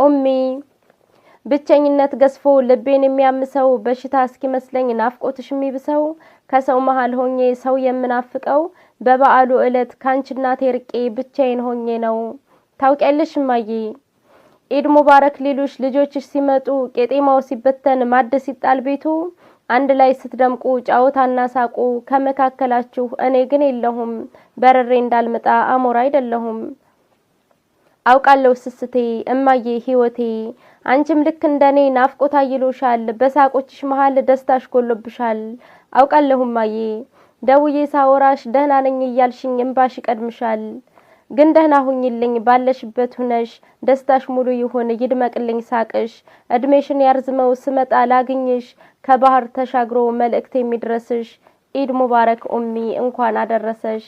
ኡሚ፣ ብቸኝነት ገዝፎ ልቤን የሚያምሰው፣ በሽታ እስኪመስለኝ ናፍቆትሽ የሚብሰው፣ ከሰው መሀል ሆኜ ሰው የምናፍቀው በበዓሉ እለት ካንቺ እናቴ ርቄ ብቻዬን ሆኜ ነው። ታውቂያለሽ እማዬ፣ ኢድ ሙባረክ ሊሉሽ ልጆችሽ ሲመጡ፣ ቄጤማው ሲበተን ማድ ሲጣል ቤቱ፣ አንድ ላይ ስትደምቁ ጫወታና ሳቁ ከመካከላችሁ እኔ ግን የለሁም። በርሬ እንዳልመጣ አሞራ አይደለሁም። አውቃለሁ ስስቴ እማዬ ህይወቴ፣ አንቺም ልክ እንደኔ ናፍቆት አይሎሻል። በሳቆችሽ መሀል ደስታሽ ጎሎብሻል። አውቃለሁ እማዬ፣ ደውዬ ሳወራሽ ደህና ነኝ እያልሽኝ እምባሽ ይቀድምሻል። ግን ደህና ሁኝልኝ፣ ባለሽበት ሁነሽ ደስታሽ ሙሉ ይሁን፣ ይድመቅልኝ ሳቅሽ፣ እድሜሽን ያርዝመው፣ ስመጣ ላግኝሽ፣ ከባህር ተሻግሮ መልእክት የሚድረስሽ። ኢድ ሙባረክ ኡሚ፣ እንኳን አደረሰሽ።